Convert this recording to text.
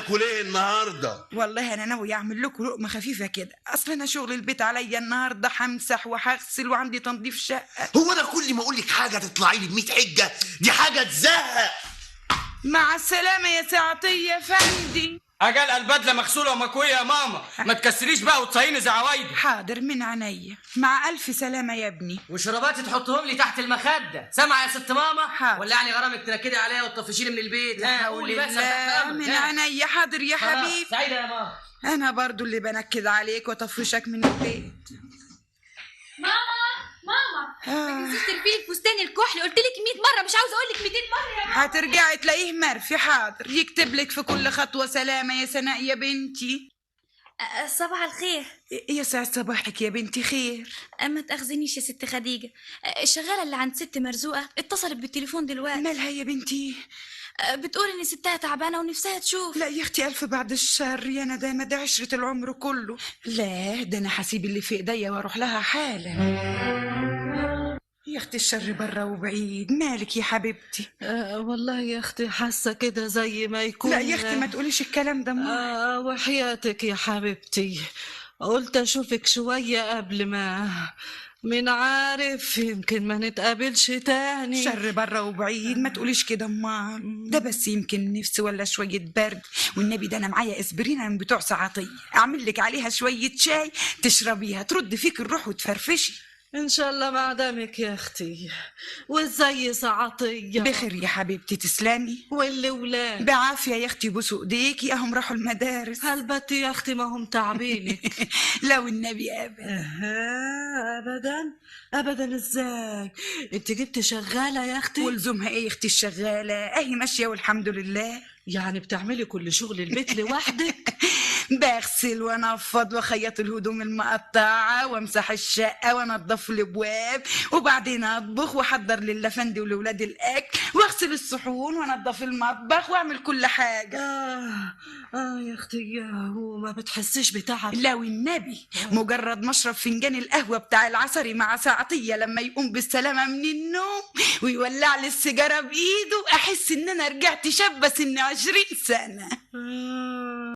هناكل ايه النهارده؟ والله انا ناوي اعمل لكم لقمة خفيفة كده، اصل انا شغل البيت عليا النهارده، همسح وهغسل وعندي تنظيف شقه. هو انا كل ما اقول لك حاجة تطلعي لي ب 100 حجه؟ دي حاجة تزهق. مع السلامة يا سعطيه يا فندي. اجل البدلة مغسوله ومكويه يا ماما، ما تكسريش بقى وتصيني زي عوايدي. حاضر من عينيا، مع الف سلامه يا ابني. وشرباتي تحطهم لي تحت المخدة، سامعه يا ست ماما؟ حاضر. ولا يعني غرامك تنكدي عليا وتطفشيني من البيت؟ لا ها حول قولي بس، أنا تحت الله، أمرك. من ها. عينيا. حاضر يا خلاص، حبيبي. سعيدة يا ماما. انا برضو اللي بنكد عليك واطفشك من البيت. ماما ماما، ما تنسيش ترفيه الفستان الكحلي، قلت لك 100 مرة، مش عاوزه اقول لك 200 مرة يا ماما. هترجعي تلاقيه مرفي. حاضر، يكتب لك في كل خطوة سلامه يا سناء يا بنتي. صباح الخير. يا سعد صباحك يا بنتي. خير؟ ما تاخذنيش يا ست خديجة، الشغاله اللي عند ست مرزوقه اتصلت بالتليفون دلوقتي. مالها يا بنتي؟ بتقول ان ستها تعبانة ونفسها تشوف. لا يا اختي، الف بعد الشر يا ندامه، ده عشرة العمر كله. لا ده انا هسيب اللي في ايديا واروح لها حالا. يا اختي الشر بره وبعيد. مالك يا حبيبتي؟ والله يا اختي حاسه كده زي ما يكون. لا يا اختي ما تقوليش الكلام ده. ماما. وحياتك يا حبيبتي، قلت اشوفك شوية قبل ما، من عارف يمكن ما نتقابلش تاني. شر بره وبعيد، ما تقوليش كده امال. ده بس يمكن نفسي ولا شوية برد. والنبي ده انا معايا اسبرينه من بتوع سعاطيه، اعمل لك عليها شوية شاي تشربيها ترد فيك الروح وتفرفشي. ان شاء الله مع دمك يا اختي. وازاي سعطيه؟ بخير يا حبيبتي، تسلمي. والولاد؟ بعافية يا اختي، بوسوا ايديكي اهم راحوا المدارس. هلبت يا اختي ما هم تعبينك. لو النبي ابدا. ابدا ابدا. ازاي انت جبت شغالة يا اختي؟ ولزومها ايه يا اختي الشغاله؟ اهي ماشية والحمد لله. يعني بتعملي كل شغل البيت لوحدك؟ بغسل وانفض واخيط الهدوم المقطعة وامسح الشقة وانضف الابواب، وبعدين اطبخ واحضر للافندي ولولاد الاكل، واغسل الصحون وانضف المطبخ واعمل كل حاجة. يا اختي، وما بتحسيش بتعب؟ لا والنبي، مجرد ما اشرب فنجان القهوة بتاع العصري مع ساعتيه لما يقوم بالسلامة من النوم ويولع لي السيجارة بايده، احس ان انا رجعت شابه سن 20 سنة.